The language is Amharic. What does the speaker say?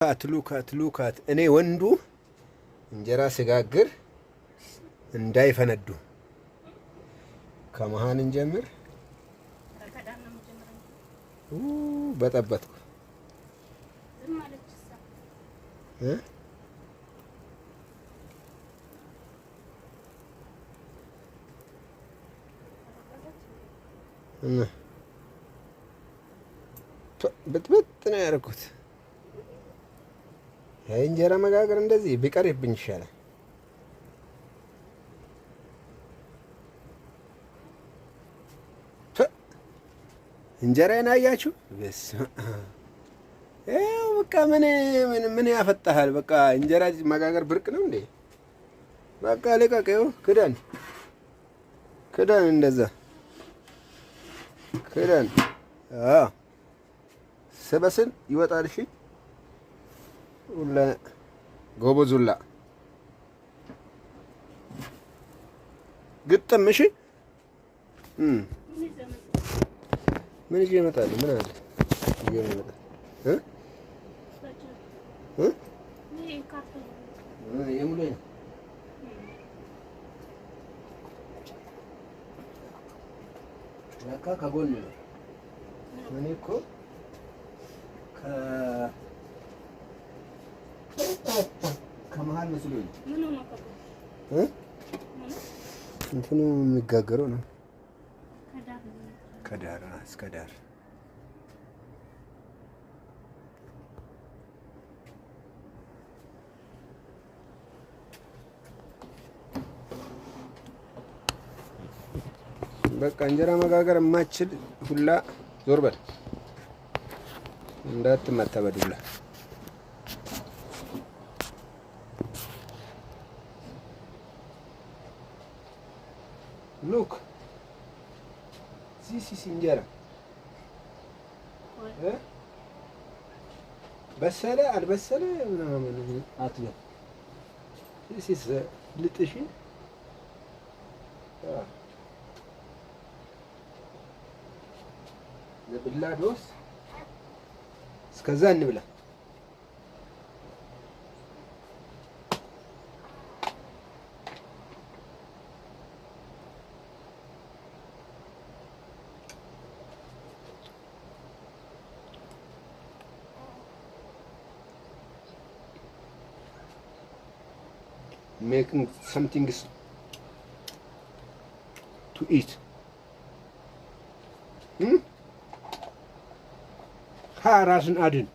Look at, look at። እኔ ወንዱ እንጀራ ስጋግር እንዳይፈነዱ ከመሀን እንጀምር። በጠበጥኩ። እ እና ብጥብጥ ነው ያደረኩት። እንጀራ መጋገር እንደዚህ ቢቀርብኝ ይሻላል። እንጀራዬን አያችሁ? ይኸው በቃ ምን ምን ምን ያፈጣሃል? በቃ እንጀራ መጋገር ብርቅ ነው እንዴ? በቃ ልቀቅ። ይኸው ክደን ክደን፣ እንደዛ ክደን። አዎ፣ ስበስል ይወጣል። እሺ ሁላ ጎበዙላ ግጥም። እሺ፣ ምን ይዤ እመጣለሁ? ምን አለ ይዤ እመጣለሁ? እ እ የሙሉ ነው። ለካ ከጎን ነው። እኔ እኮ ከመሀል መስሎኝ እንትኑ የሚጋገረው ነው። ከዳር እስከ ዳር። በቃ እንጀራ መጋገር የማችል ሁላ ዞር በል፣ እንዳትመታ በዱላ። Look, this is እንጀራ። በሰለ አልበሰለ ምናምን አትበል። This is ልጥሽ። ብላ ዶስ። እስከዛ እንብላ። Making something to eat. Hmm? ራስን አድን።